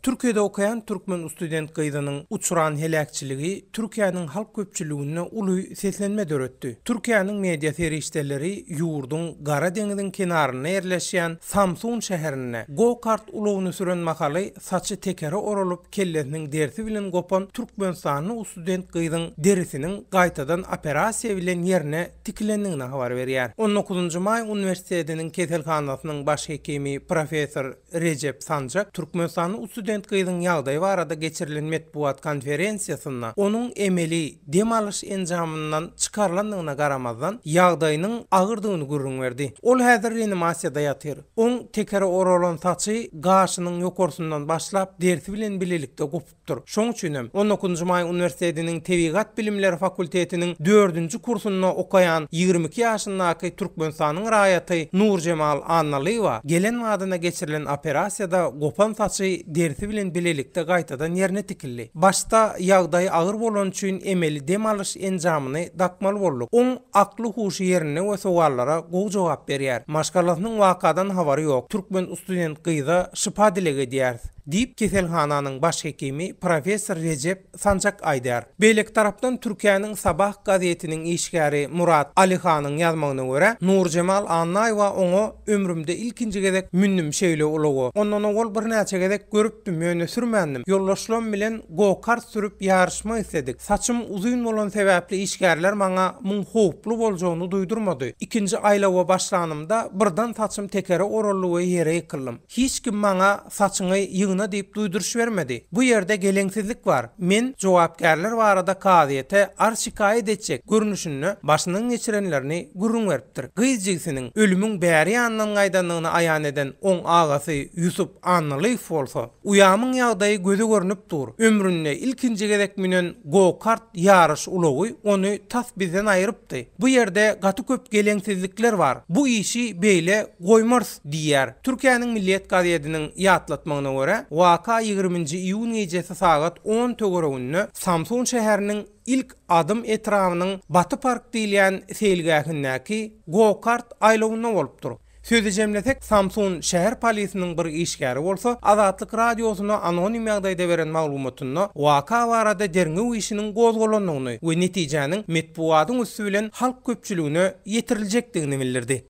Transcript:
Türkiýede okaýan türkmen ustudent gyzynyň uçran heläkçiligi Türkiýäniň halk köpçüliginde uly seslenme döretdi. Türkiýäniň media serişdeleri ýurduň Gara deňiziň kenarynda ýerleşýän Samsun şäherinde go-kart ulagyny süren mahaly saçy tekere oralyp kellesiniň derisi bilen gopan türkmenistanly ustudent gyzyň derisiniň gaýtadan operasiýa bilen ýerine tikilendigini habar berýär. On dokuzynjy maý uniwersitetiniň keselhanasynyň baş hekimi professor Rejep Sanjak türkmenistanly student gyzyň ýagdaýy barada geçirilen metbugat konferensiýasynda onuň emeli dem alyş enjamyndan çykarylandygyna garamazdan, ýagdaýynyň agyrdygyny gürrüň berdi. Ol häzir reanimasiýada ýatyr. Oň tekere oralan saçy gaşynyň ýokarsyndan başlap derisi bilen bilelikde gopup. Dur. Şoň üçinem, on dokuzynjy maý uniwersitetiniň tebigat bilimleri fakultetiniň dördünji kursunda okaýan 22 ýaşyndaky Türkmenistanyň raýaty Nurjemal Annalyýewa gelen badyna geçirilen operasiýada gopan saçy derisi bilen bilelikde gaýtadan ýerine tikildi. Başda ýagdaýy agyr bolany üçin emeli dem alyş enjamyny dakmaly bolduk. Oň akly-huşy ýerinde we sowallara gowy jogap berýär. Maşgalasynyň wakadan habary ýok. Türkmen ustudent gyza şypa dileg edýäris. Diýip, keselhananyň baş hekimi professor Rejep Sanjak aýdýar. Beýleki tarapdan Türkiýäniň Sabah gazetiniň işgäri Murat Alyhanyň ýazmagyna görä, Nurjemal Annaýewa oňa Ömrümde ilkinji gezek mündüm şeýle ulaga. Ondan owal birnäçe gezek görüpdim, ýöne sürmändim. Ýoldaşlam bilen go-kart sürüp ýaryşmak isledik. Saçym uzyn bolan sebäpli işgärler maňa muň howply boljagyny duýdurmady. Ikinji aýlawa başlanymda birden saçym tekere oraldy we ýere ýykyldym. Hiç kim maňa saçyňy ýygna diýip duýduryş bermedi. Bu ýerde geleňsizlik bar. Men jogapkärler barada kazyýete arz-şikaýat etjek görnüşinde başyndan geçirenlerini gürrüň beripdir. Gyz jigisiniň ölümiň bäri ýanyndan gaýdandygyny aýan eden oň agasy Ýusup Annalyýew bolsa, Uýamyň ýagdaýy göze görnüp dur. Ömründe ilkinji gezek münen go-kart ýaryş ulagy ony tas bizden aýrypdy. Bu ýerde gaty köp geleňsizlikler bar. Bu işi beýle goýmarys diýýär. Türkiýäniň Milliýet gazediniň ýatlatmagyna görä, waka ýigriminji iýun gijesi sagat on töwereginde Samsun şäheriniň Ilk Adym etrabynyň Baty park diýilýän seýilgähindäki go-kart aýlawynda bolupdyr. Sözi jemlesek, Samsun şäher polisiniň bir işgäri bolsa, Azatlyk Radiosyna anonim ýagdaýda beren maglumatynda waka barada derňew işiniň gozgalandygyny we netijäniň metbugatyň üsti bilen halk köpçüligine ýetiriljekdigini bildirdi.